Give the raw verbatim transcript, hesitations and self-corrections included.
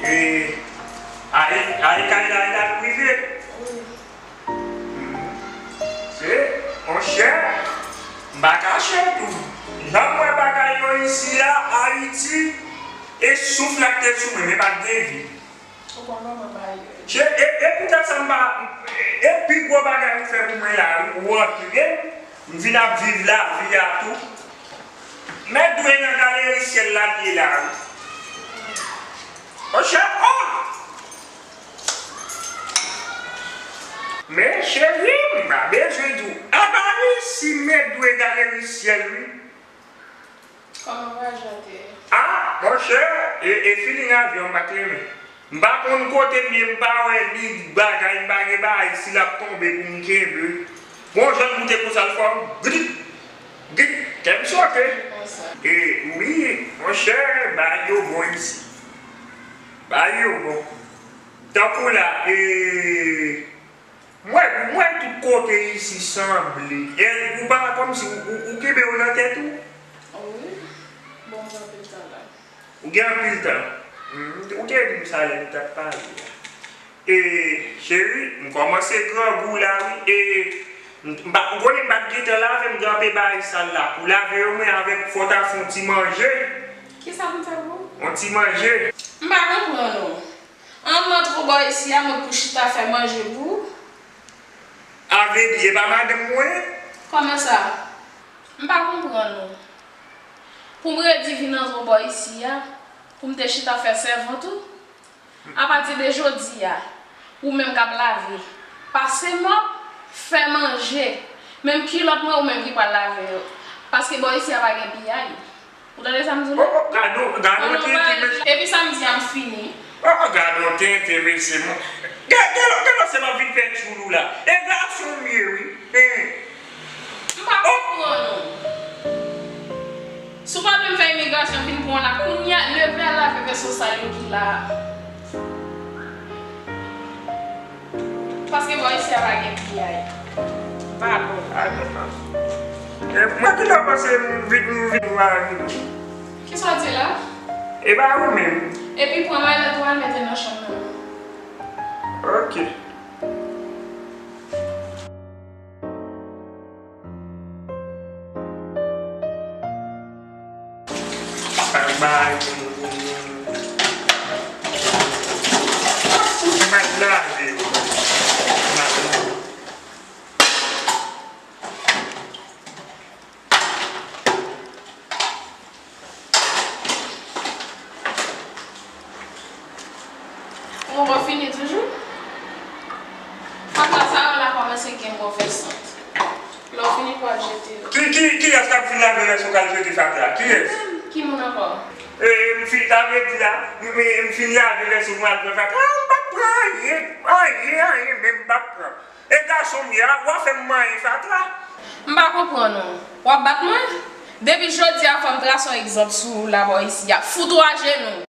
E, a, e, a, e kay la, e la nou rive. Se, monchè, m pa kache tou. Jan m wè bagay yo isi a, Ayiti, e souf la k te sou mwen, men pa t gen vi. Ou konn kòman bagay yo ye. E, e poutèt sa m pa, e pi gwo bagay ou fè pou mwen la, wi, ou antre, m vin ap viv lavi a tou. Mèt dwe nan galeri syèl la m ye la, wi. Monchè, oh! Men cheri, m pa bezwen di w. Apa wi, si mèt dwe galeri syèl, wi. Kòman vwajan te ye? Ah, monchè, e, e feeling avyon m pa t renmen. M pa konn kote m ye, m pa wè ni bagay, m pa gen bagay, si l ap tonbe pou m kenbe. Bon, jan l moute konsa l fò m grik, grik, kè m sote. Konsa. E, wi, monchè, bagay yo bon isi. Bagay yo bon. Tankou la, e, m wè, m wè tout kote isi sanble. E, ou pa kòmsi ou, ou, ou kenbe yo nan tèt ou? Wi. Bon, m gen anpil tan la. Ou gen anpil tan. Hmm, ou te di m sa lè nou t ap pale a. E, cheri, m kòmanse grangou la, wi. E, m, m pa, ou konnen m pa t gentan lave, m gen anpe bagay sal la. Pou lave yo, mwen avèk fò w ta fè yon ti manje. Kisa pou m fè pou ou? Yon ti manje. M pa konprann ou. An m antre w bò isi a, mwen pou chita fè manje pou ou? A vle di, e pa madanm mwen? Kòman sa? M pa konprann ou. Pou m redi vin antre w bò isi a, pou m te chita fè sèvant ou? Apati de jodi a, ou menm k ap lave, pase mòp, fè manje, menm kilòt mwen, ou menm ki pral lave yo. Paske bò isi a pa gen piyay. Ou tande sa m di w la? Oh, oh, gade yon, gade yon tenten mesye. Epi samdi a m fini. Oh, oh, gade yon tenten mesye, mon. Gade, gade, gade se m ap vin fè tchoulou la. E gason m ye, wi. Hein. M pa konprann ou. Si w pa vle m fè imigrasyon vin pran w la, kounye a, leve al lave vèso sal yo ki la a. Paske bò isi a pa gen piyay. Pa bon. Ah, non, non. E mwen ki ta panse m vin, m vin mari. Kisa w di la? E pa ou menm. Epi pran malèt ou al mete nan chanm nan. Ok. Bay, bay, m ap lave yo. Ou poko fini toujou? Fatra sa yo la kòmanse gen move sant. Lè w fini pou al jete yo. Ki, ki, kiyès k ap fin lave vès ou k al jete fatra? Kiyès? Ki moun ankò? E, e, m fin, sa vle di la, m, m, m fin lave vès ou, m al pran fatra. Ah, m p ap pran anyen, anyen, anyen, men m p ap pran. E gason m ye a, w ap fè m manyen fatra. M pa konprann ou. W ap bat mwen? Depi jodi a, fò m trase yon egzanp sou ou la bò isi a. Fout ou ajenou.